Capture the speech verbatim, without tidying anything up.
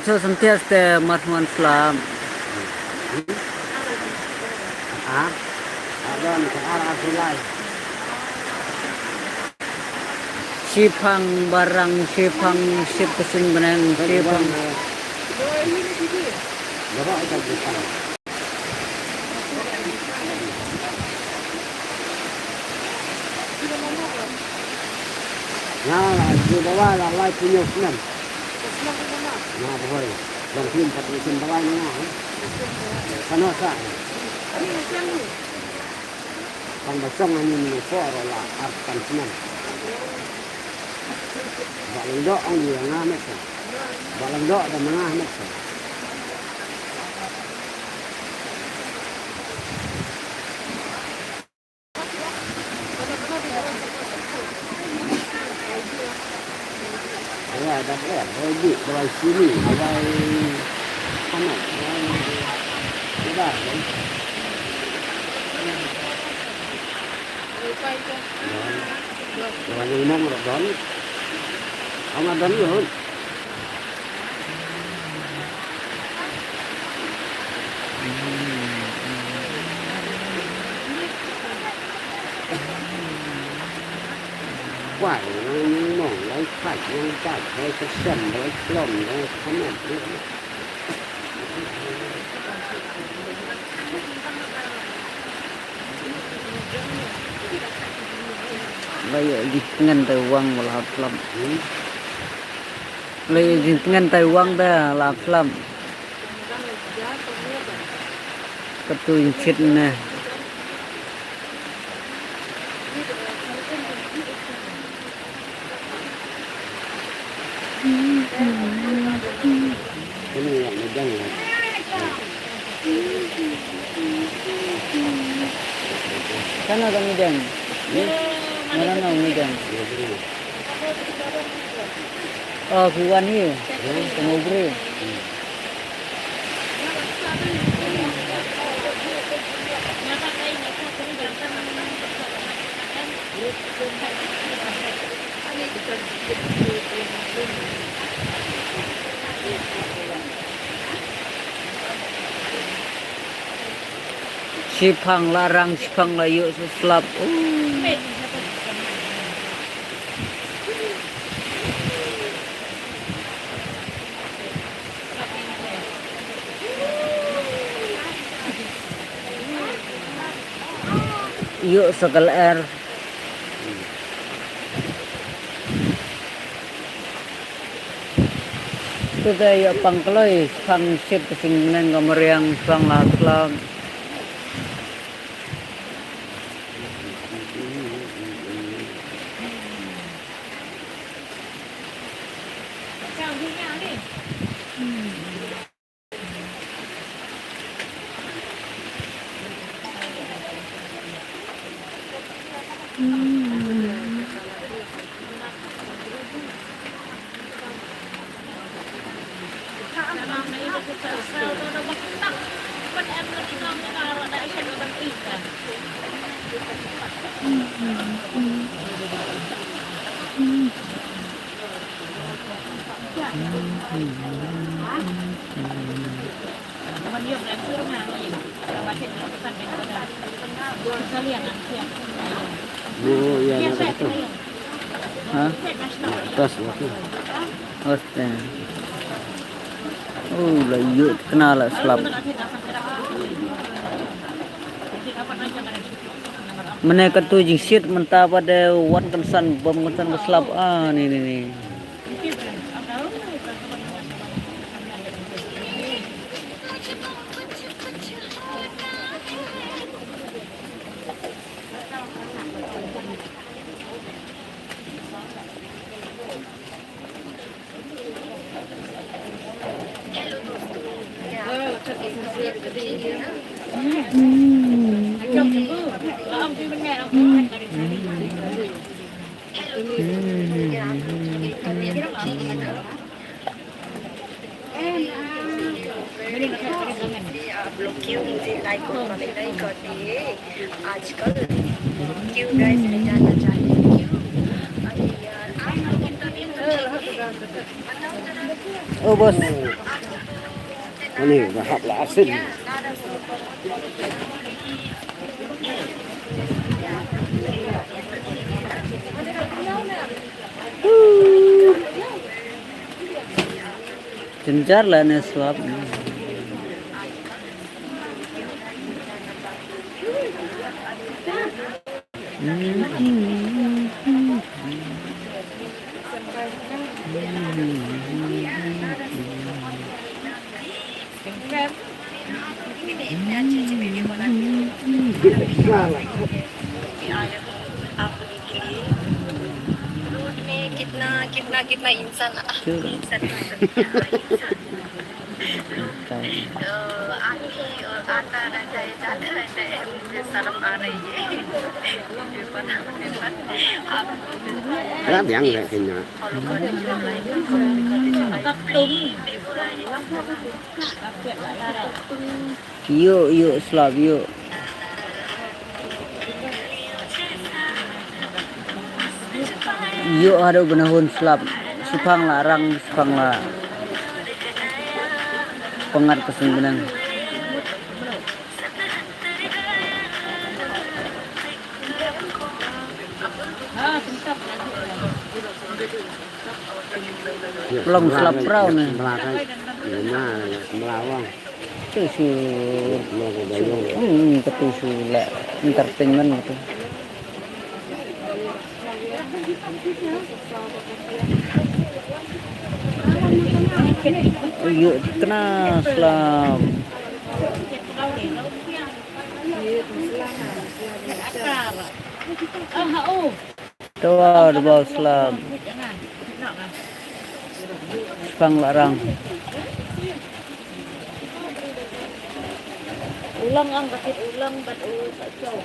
Cho santias te mat man slam. Ah, adon ke ar ar sulai. Shipang barang, shipang, ship kesing benang, shipang. Bawa ikan besar. Nga la ju dawa la lai phew snem. Nga bhoi. Long phim pat ni sim dawa na nga. Kano sa. Tang ba song ani ni por la arphew snem. Ba lang do ong ya nga met. Ba lang do da nga met. Dawai dak eh, dawai dik, dawai sili, dawai panas, dawai udar, kan? Dawai nyngmong ruh don. Ama don ruh. Kwai, nang nyngmong, lai pait, nang pait, lai kyrshem, lai khlem, lai khynnah. Lai ïa jingtngen tai wang ba la khlem. Hmm? Lai ïa jingtngen tai wang da la khlem. Katu jingshit ne. Kani ïa midang. Kana ka midang? Mana na midang? Oh, phi wan hi. Tengok bro. Shipang la rang, shipang la ïoh sa slap. Uh. Ïoh sa ka lyer. Tu te ïoh pang kloi, pang shit ka sing neng ka mariang, pang la klang. Oh, iya, iya, betul. Ha? Atas, ya, tu. Atas. Oh, la ïoh kena la slap. Mynne katu jingshit mynta pat de wan kynsan, bom kynsan ka slap. Ah, ni, ni, ni. आप लोग क्यों मुझे लाइक और कमेंट नहीं करते हैं आजकल? क्यों गाइस, मैं जानना चाहती हूँ क्यों? अरे यार, आप लोग की तबीयत तो ठीक है? Oh, bos. Ani, dah hap lah asin. Jynjar la ne suap. कितना कितना कितना इंसान, इंसान। Ïoh, ïoh, slap, ïoh. Ïoh haduh ba na hun slap. Shiphang la rang, shiphang la. Pangat ka seng benang. Long slap prau ne. Mla kai. Mla, mla wang. Tu shu. Mla ka dayong. Hmm, tu shu la entertainment tu. Ïoh kena slap. Tawa da baw slap. Pang larang. Ulang ang bakit ulang bat u sa chow.